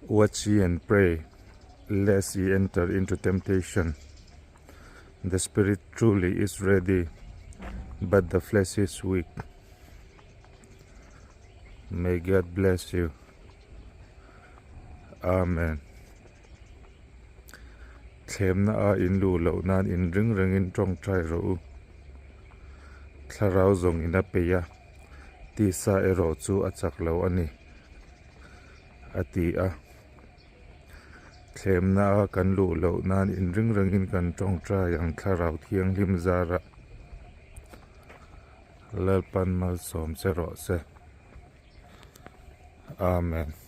Watch ye and pray, lest ye enter into temptation. The spirit truly is ready, but the flesh is weak. May God bless you. Amen. Thlemna a in luh loh nan inring rengin tawngtai rawh u. Thlarau zawng in a peih a, tisa erawh chu a chak lo a ni, a ti a. Thlemna a kan luh loh nan inring rengin kan tawngtai ang Thlarau Thianghlim zarah. Lalpan malsawm che rawh se. Amen.